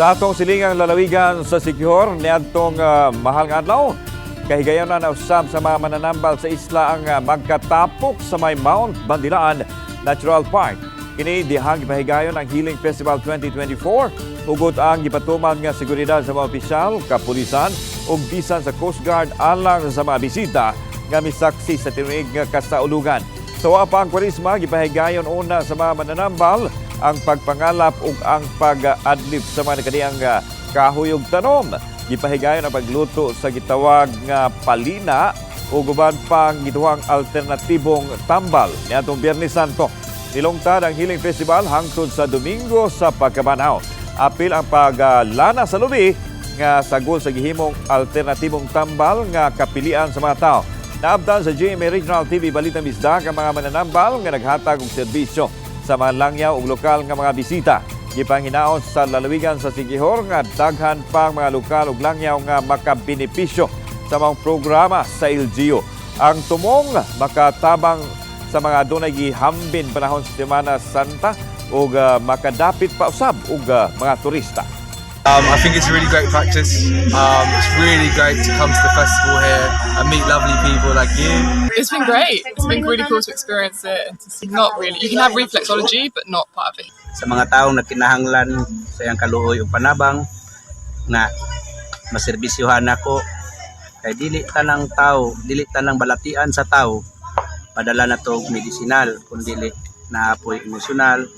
Sa atong silingang lalawigan sa Siquijor, niadtong mahal nga adlaw, kahigayon na usab sa mga mananambal sa isla ang magkatapok sa may Mount Bandilaan Natural Park. Kini dihang gipahigayon ang Healing Festival 2024 hugot ang gipatuman nga seguridad sa mga opisyal, kapulisan ug bisan sa Coast Guard alang sa mga bisita nga misaksi sa tinuig nga kasaulugan. Sa wa pa ang Kwaresma, gipahigayon una sa mga mananambal ang pagpangalap ug ang pag-adlip sa mga nakadiang kahoy ug tanom. Gipahigayon ang pagluto sa gitawag nga palina ug uban pang gituhang alternatibong tambal niadtong Biyernes Santo. Nilungtad ang Healing Festival hangtod sa Domingo sa pagkabanhaw. Apil ang paglana sa lubi nga sagol sa gihimong alternatibong tambal nga kapilian sa mga tao. Naabtan sa GMA Regional TV Balita Bisdak ang mga mananambal nga naghatag og serbisyo sa mga langyaw ug lokal nga mga bisita. Gipanghinaot sa lalawigan sa Siquijor nga daghan pang mga lokal ug langyaw nga makabenepisyo sa mga programa sa LGU. Ang tumong makatabang sa mga dunay gihambin panahon sa Semana Santa ug makadapit pa usab og mga turista. I think it's a really great practice. It's really great to come to the festival here and meet lovely people like you. It's been great. It's been really cool to experience it and to see. Not really. You can have reflexology, but not part of it. Sa mga taong nagkinahanglan sa iyang kaluoy o panabang nga maserbisyuhan nako, kay dili tanang tao, dili tanang balatian sa tao padala na to og medisinal, kun dili naapoy emosyonal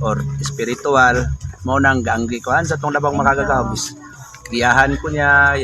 or spiritual. Mao nang gaanggi ko sa tong labang makagagahom is giyahan ko niya.